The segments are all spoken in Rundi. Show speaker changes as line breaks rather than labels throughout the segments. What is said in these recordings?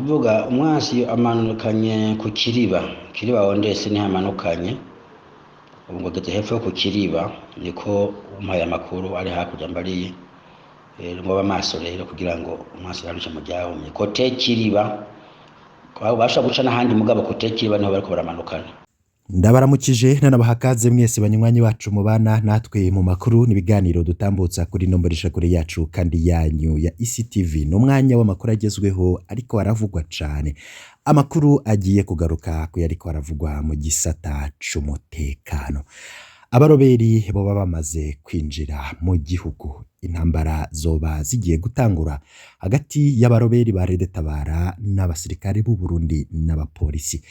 Kuvuga umwansi amanukanye ku Kiriba, Kiriba Ondesi niho amanukanye, ubu ngo ageze hepfo yo ku Kiriba, niko umpaye amakuru ari hakurya mbariye. Ngo amaso rero kugira ngo umwansi ntaruce mu ryahumye. Kote Kiriba, bashobora guca n'ahandi mugabo kote Kiriba niho bariko baramanukana.
Ndabaramukije nanabaha kaze mwese banywanyi bacu mubana natwe mu makuru n'ibiganiro dutambutsa kuri nomboresha kure yacu kandi yanyu ya ECTV. Ni umwanya w'amakuru agezweho ariko aravugwa cane, amakuru agiye kugaruka ku yariko aravugwa mu gisata c'umutekano. Abaroberi boba bamaze kwinjira mu gihugu, intambara zoba zigiye gutangura hagati y'abaroberi ba Tabara n'abasirikare b'u Burundi n'abapolisi.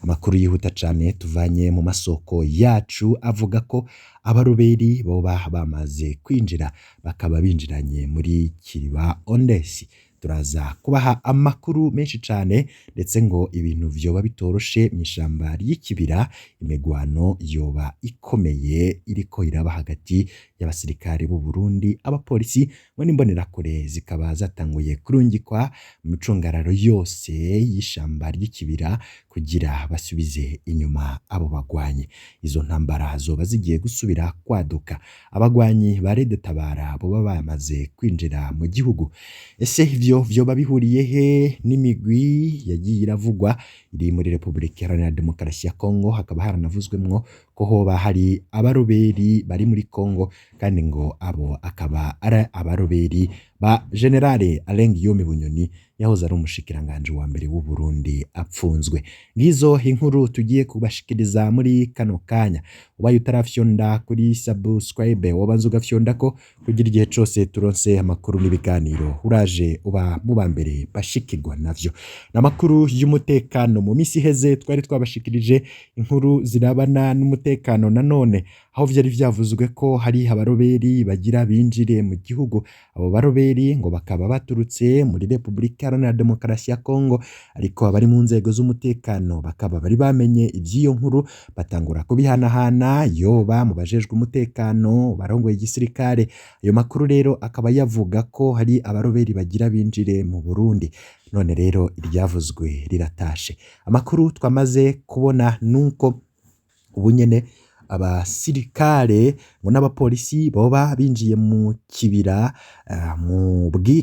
Amakuru yihuta cane tuvanye mu masoko yacu avuga ko abaroberi boba bamaze kwinjira, bakaba binjiranye muri Kiriba Ondesi. Turaza kubaha amakuru menshi cane, ndetse ngo ibintu vyoba bitoroshe mw'ishamba ry'ikibira, imigwano yoba ikomeye iriko iraba hagati y'abasirikare b'u Burundi, abapolisi ngo n'imbonerakure zikaba zatanguye kurungikwa mu micungararo yose y'ishamba ry'ikibira kugira basubize inyuma abo bagwanyi. Izo ntambara zoba zigiye gusubira kwaduka, abagwanyi ba Tabara boba bamaze kwinjira mu gihugu. Ese ivyo vyoba bihuriye he n'imigwi yagiye iravugwa iri muri Republika Iharanira Demokarasi ya Kongo? Hakaba haranavuzwemwo ko hoba hari abaroberi bari muri Kongo, kandi ngo abo akaba ari abaroberi ba Generale Alain Guillaume Bunyoni yahoze ari umushikiranganji wa mbere w'u Burundi apfunzwe. Ngizo inkuru tugiye kubashikiriza muri kano kanya. Ubaye utarafyonda kuri subscribe, wobanza ugafyondako kugira igihe cose turonse amakuru n'ibiganiro uraje uba mu ba mbere bashikirwa navyo. N'amakuru y'umutekano, mu misi iheze twari twabashikirije inkuru zirabana n'umutekano nanone, aho vyari vyavuzwe ko hari abaroberi bagira binjire mu gihugu. Abo baroberi ngo bakaba baturutse muri Republika Iharanira Demokarasi ya Kongo, ariko abari mu nzego z'umutekano bakaba bari bamenye ivy'iyo nkuru, batangura kubihanahana yoba mu bajejwe umutekano barongoye igisirikare. Ayo makuru rero akaba yavuga ko hari abaroberi bagira binjire mu Burundi. None rero iryavuzwe riratashe. Amakuru twamaze kubona nuko ubu nyene abasirikare ngo n'abapolisi boba binjiye mu kibira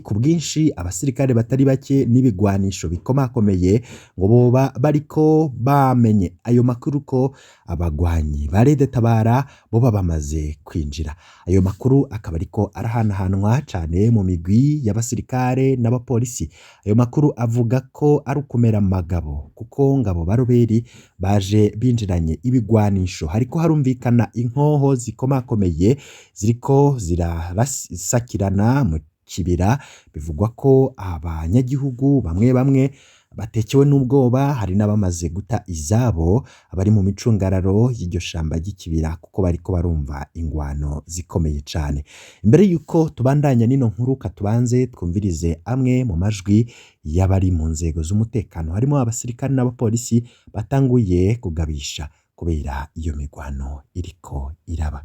ku bwinshi, abasirikare batari bake n'ibigwanisho bikomakomeye, ngo boba bariko bamenye ayo makuru ko abagwanyi ba Tabara boba bamaze kwinjira. Ayo makuru akaba ariko arahanahanwa cane mu migwi y'abasirikare n'abapolisi. Ayo makuru avuga ko ari ukumera amagabo, kuko ngabo baroberi baje binjiranye ibigwanisho, hariko harumvikana inkoho zikomakomeye ziriko zirasakirana mu kibira. Bivugwa ko abanyagihugu bamwe bamwe batekewe n'ubwoba, hari n'abamaze guta izabo abari mu micungararo y'iryo shamba ry'ikibira, kuko bariko barumva ingwano zikomeye cane. Imbere yuko tubandanya n'ino nkuru, katubanze twumvirize amwe mu majwi y'abari mu nzego z'umutekano, harimo abasirikare n'abapolisi batanguye kugabisha kubera iyo migwano iriko iraba.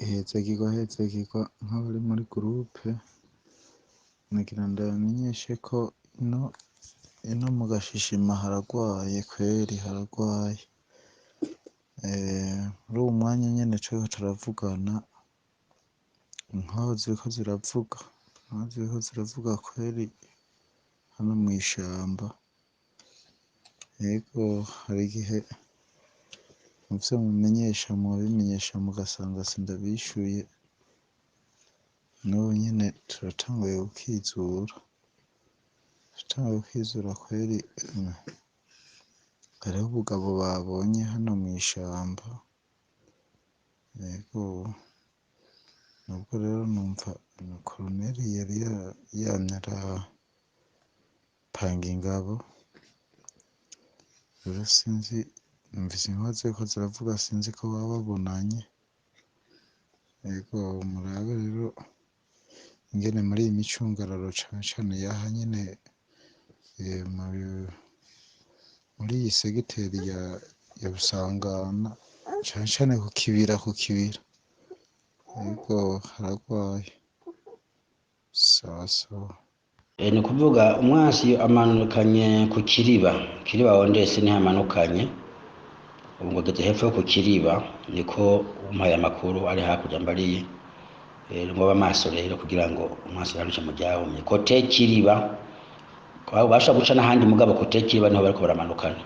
Hezagirwa hezagirwa nk'abari muri gurupe, nagira ndabamenyeshe ko ino mu Gashishima haragwaye kweri haragwaye. Muri uwu mwanya nyene turiko turavugana, inkoho ziriko ziravuga, inkoho ziriko ziravuga kweri hano mw'ishamba. Ego hari igihe muvyo mumenyesha mwobimenyesha mugasanga sindabishuye, n'ubu nyene turatanguye gukizura, turatanguye gukizura kweri. Hariho ubugabo babonye hano mw'ishamba, ego nubwo rero numva koloneli yari yamye arapanga ingabo, rero sinzi numvise inkoho ziriko ziravuga sinzi ko baba babonanye. Ego murabe rero ingene muri iyi micungararo cane cane yaha nyene muri iyi segiteri ya Busangana, cane cane ku kibira ku kibira. Ego haragwaye, sawa sawa.
Ni ukuvuga umwansi amanukanye ku Kiriba, Kiriba Wondese niho amanukanye, ubu ngo ageze hepfo yo ku Kiriba, niko umpaye amakuru ari hakurya mbariye. Ngo abe maso rero kugira ngo umwansi ntaruce mu ryahumye. Kote Kiriba, bashobora guca n'ahandi mugabo kote Kiriba niho bariko baramanukana.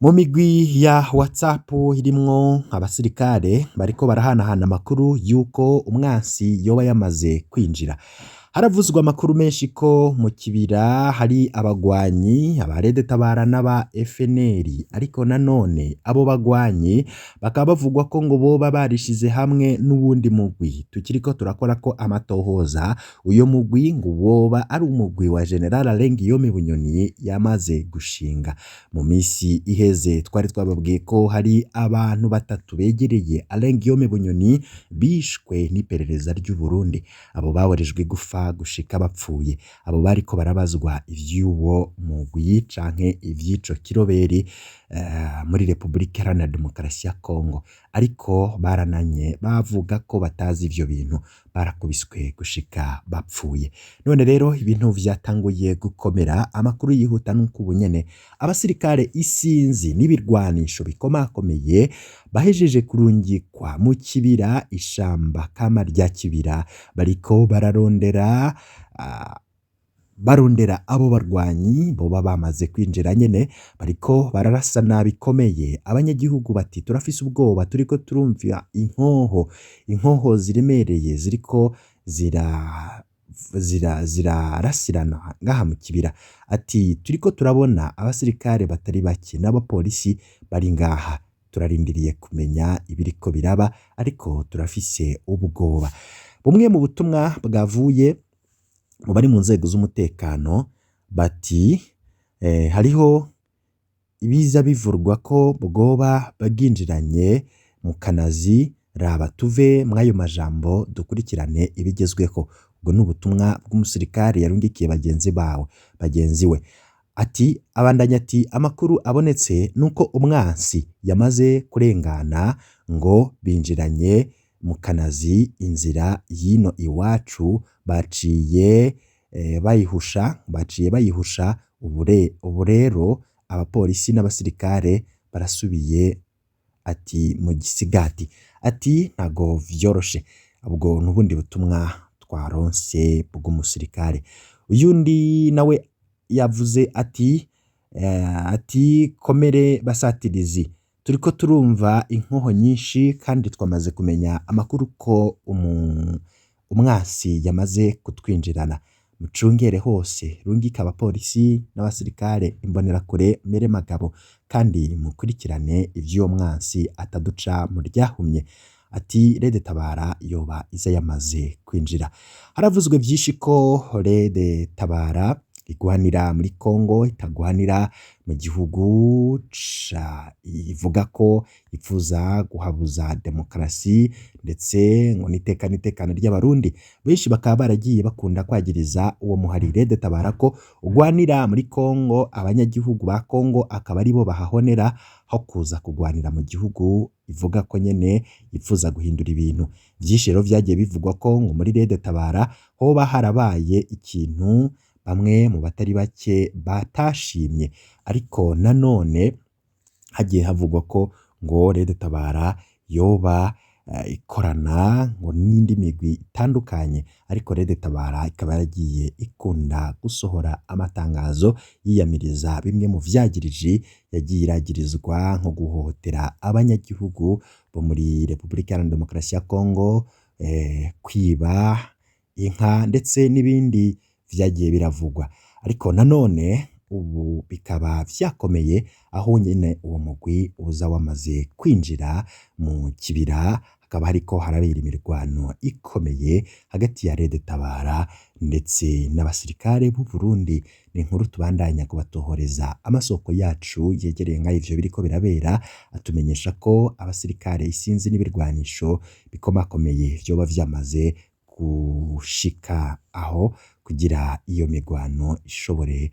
Mu migwi ya WhatsApp irimwo abasirikare bariko barahanahana amakuru y'uko umwansi yoba yamaze kwinjira. Haravuzwa amakuru menshi ko mu kibira hari abagwanyi, abaredetabara n'aba FNL, ariko nanone abo bagwanyi bakaba bavugwa ko ngo boba barishize hamwe n'uwundi mugwi. Tukiriko turakora ko amatohoza, uyo mugwi ngo woba ari umugwi wa General Alain Guillaume Bunyoni yamaze gushinga. Mu misi iheze twari twababwiye ko hari abantu batatu begereye Alain Guillaume Bunyoni bishwe n'iperereza ry'u Burundi. Abo baborejwe igufa gushika bapfuye. Abo bariko barabazwa ivy'uwo mugwi canke ivy'ico kiroberi muri Republika Iharanira Demokarasi ya Kongo, ariko barananye bavuga ko batazi ivyo bintu, barakubiswe gushika bapfuye. None rero ibintu vyatanguye gukomera, amakuru yihuta nuko ubu nyene abasirikare isinzi n'ibirwanisho bikomakomeye bahejeje kurungikwa mu kibira, ishamba kama rya Kibira, bariko bararondera barondera abo barwanyi boba bamaze kwinjira nyene, bariko bararasana bikomeye. Abanyagihugu bati turafise ubwoba, turiko turumva inkoho, inkoho ziremereye ziriko zirarasirana ngaha mu kibira. Ati turiko turabona abasirikare batari bake n'abapolisi bari ngaha, turarindiriye kumenya ibiriko biraba, ariko turafise ubwoba. Bumwe mu butumwa bwavuye mu bari mu nzego z'umutekano bati hariho ibiza bivurwa ko bwoba bwinjiranye mu Kanazi, raba tuve mw'ayo majambo dukurikirane ibigezweho. Ubwo ni ubutumwa bw'umusirikare yarungikiye bagenzi bawe bagenzi we. Ati abandanya ati amakuru abonetse nuko umwansi yamaze kurengana ngo binjiranye mu Kanazi, inzira y'ino iwacu baciye bayihusha, baciye bayihusha. Ubu rero abapolisi n'abasirikare barasubiye ati mu gisigati, ati ntago vyoroshe. Ubwo n'ubundi butumwa twaronse bw'umusirikare. Uyundi nawe yavuze ati ati komere basatirizi, turiko turumva inkoho nyinshi kandi twamaze kumenya amakuru ko umwasi yamaze kutwinjirana. Mucungere hose, rungika abapolisi n'abasirikare imbonerakure mere magabo, kandi mukurikirane ivy'uwo mwansi ataduca mu ryahumye. Ati Rede Tabara yoba iza yamaze kwinjira. Haravuzwe vyinshi ko Rede Tabara igwanira muri Kongo, itagwanira mu gihugu ca, ivuga ko ipfuza guhabuza demokarasi ndetse ngo n'iteka n'itekano ry'Abarundi. Benshi bakaba baragiye bakunda kwagiriza uwo muhari Rede Tabara ko ugwanira muri Kongo, abanyagihugu ba Kongo akaba aribo bahahonera aho kuza kugwanira mu gihugu ivuga ko nyene yipfuza guhindura ibintu. Vyinshi rero vyagiye bivugwa ko ngo muri Rede Tabara hoba harabaye ikintu bamwe mu batari bake batashimye, ariko nanone hagiye havugwa ko ngo Rede Tabara yoba ikorana ngo n'indi migwi itandukanye, ariko Rede Tabara ikaba yaragiye ikunda gusohora amatangazo yiyamiriza bimwe mu vyagiriji yagiye iragirizwa nko guhohotera abanyagihugu bo muri Republika Iharanira Demokarasi ya Kongo, kwiba inka ndetse n'ibindi vyagiye biravugwa. Ariko nanone ubu bikaba vyakomeye aho nyene uwo mugwi uza wamaze kwinjira mu kibira, hakaba hariko harabera imirwano ikomeye hagati ya Rede Tabara ndetse n'abasirikare b'u Burundi. Ni inkuru tubandanya kubatohoreza. Amasoko yacu yegereye ngaho ivyo biriko birabera atumenyesha ko abasirikare isinzi n'ibirwanisho bikomakomeye vyoba vyamaze gushika aho. kugira iyo migwano ishobore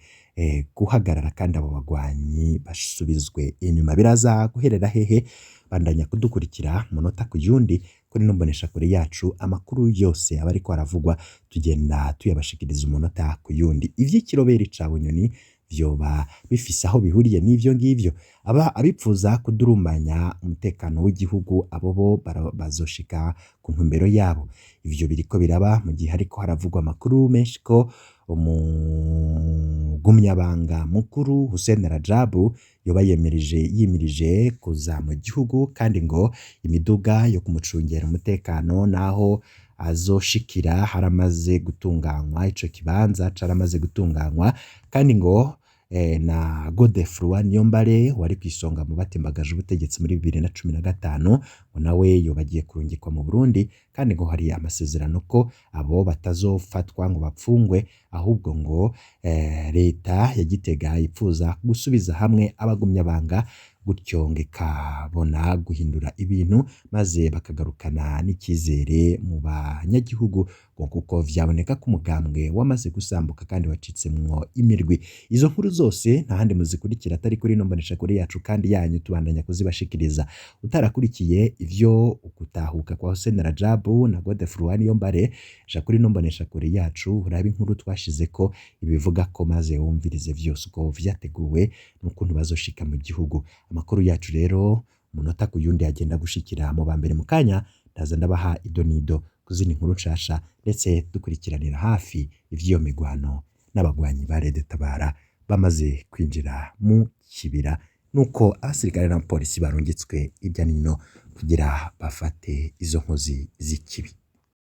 guhagarara kandi abo bagwanyi basubizwe inyuma. Biraza guherera hehe? Bandanya kudukurikira munota ku yundi kuri ino mboneshakure yacu, amakuru yose aba ariko aravugwa tugenda tuyabashikiriza umunota ku yundi. Ivy'ikiroberi ca Bunyoni vyoba bifise aho bihuriye n'ivyo ngivyo? Aba abipfuza kudurumbanya umutekano w'igihugu abo bo bazoshika ku ntumbero yabo. Ivyo biriko biraba mu gihe hariko haravugwa amakuru menshi ko umugumyabanga mukuru Hussein Rajabu yoba yemirije yimirije kuza mu gihugu, kandi ngo imiduga yo kumucungera umutekano naho azoshikira haramaze gutunganywa, ico kibanza caramaze gutunganywa, kandi ngo na Godefroid Niyombare wari kw'isonga mu batembagaje ubutegetsi muri 2015 ngo nawe yoba agiye kurungikwa mu Burundi, kandi ngo hari amasezerano ko abo batazofatwa ngo bapfungwe, ahubwo ngo leta ya Gitega yipfuza gusubiza hamwe abagumyabanga, gutyo ngo ikabona guhindura ibintu maze bakagarukana n'ikizere mu banyagihugu, ngo kuko vyaboneka ko umugambwe wamaze gusambuka kandi wacitsemwo imirwi. Izo nkuru zose nta handi muzikurikira atari kuri ino mboneshakure yacu kandi yanyu, tubandanya kuzibashikiriza. Utarakurikiye ivyo gutahuka kwa Hussein Rajabu na Godefroid Niyombare, ja kuri ino mboneshakure yacu urabe inkuru twashizeko ibivuga ko, maze wumvirize vyose uko vyateguwe n'ukuntu bazoshika mu gihugu. Amakuru yacu rero umunota ku yundi agenda gushikira mu ba mbere mu kanya, ndaza ndabaha idonido ku zindi nkuru nshasha, ndetse dukurikiranira hafi ivy'iyo migwano n'abagwanyi ba Red Tabara bamaze kwinjira mu kibira, nuko abasirikare n'abapolisi barungitswe hirya nino kugira bafate izo nkozi z'ikibi.